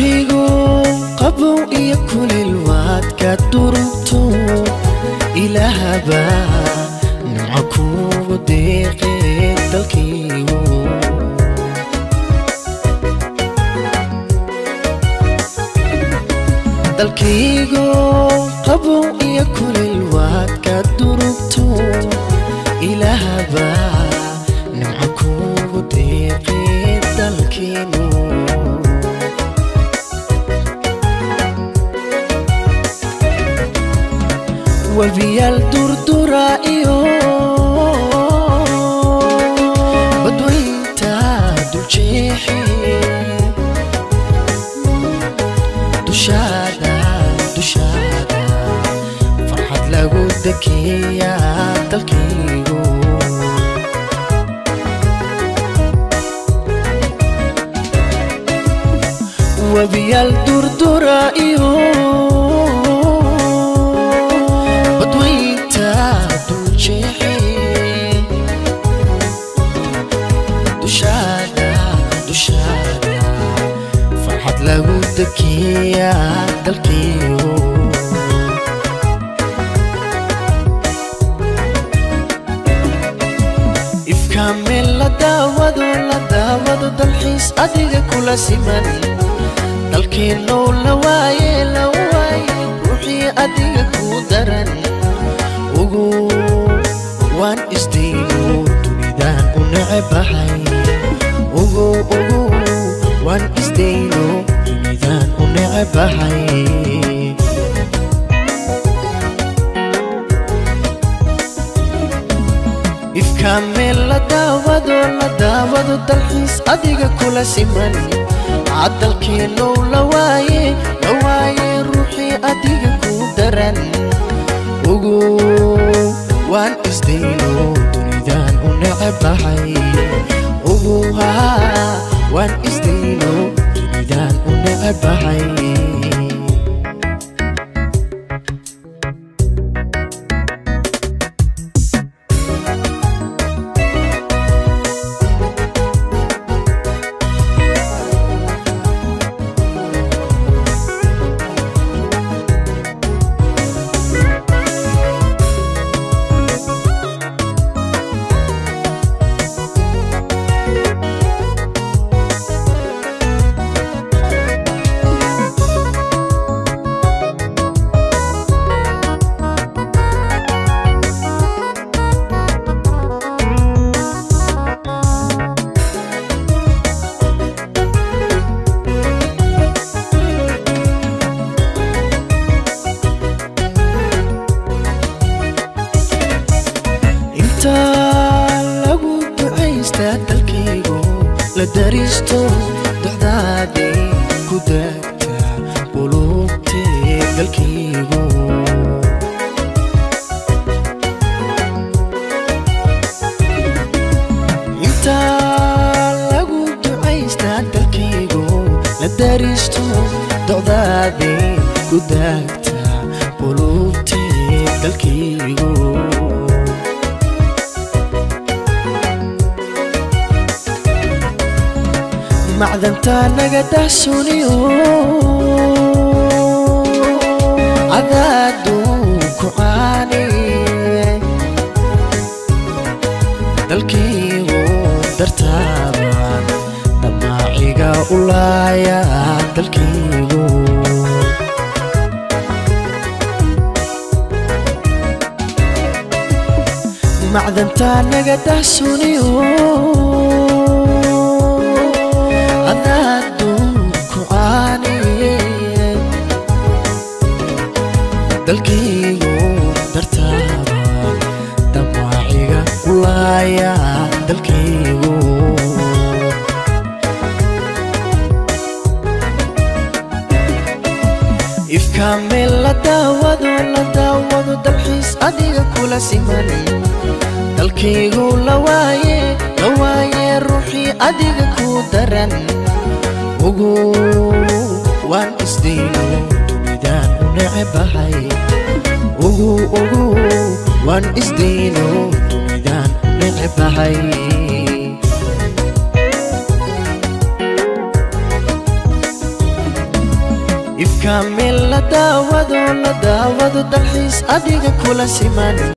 Dalkaygu qabow iyo kulil waad ka durugto, Ilaahba nimco kugu deeqee dalkaygu. Dalkaygu qabow iyo kulil waad ka durugto, Ilaahba nimco kugu deeqee dalkiinu. Wabiyaal durdura iyo badweynta duljeexi, dushaada dushaada farxad lagu dekeeyaa dalkaygu. Wabiyaal durdura iyo badweynta duljeexi, dushaada dushaada farxad lagu dekeeyaa dalkaygu. Ifka meel la daawado, la daawado dalxiis adiga kula siman, dalkeennow la waaye, la waaye ruuxii adiga ku daran. Ugu waan isdayno dunidaan u necebahay, ugu ugu waan isdayno dunidaan u necebahay. Ifka meel la daawado, la daawado dalxiis adiga kula siman, dalkeennow la waaye, la waaye ruuxii adiga ku daran. Ugu waan isdayno dunidaan u necebahay, ugu haa waan isdayno dunidaan u necebahay. Inta lagu ducaystaa dalkaygu la daristo, docdaadii ku daagta qulubtee dalkaygu. Inta lagu ducaystaa dalkaygu la daristo, docdaadii ku daagta qulubtee dalkaygu. Macdanta naga dahsuniyo cadaadu ku caani, dalkaygu dartaaban damaaciga u laaya dalkaygu. Macdanta naga dahsuniyo cadaadu ku caani, dalkaygu dartaaban damaaciga u laaya dalkaygu. Ifka meel la daawado, la daawado dalxiis adiga kula siman, dalkaygu la waaye, la waaye ruuxii adiga ku daran. Ugu waan isdayno dunidaan u necebahay, ugu ugu waan isdayno dunidaan u necebahay. Afrika meel la daawado, la daawado, dalxiis adiga kula siman.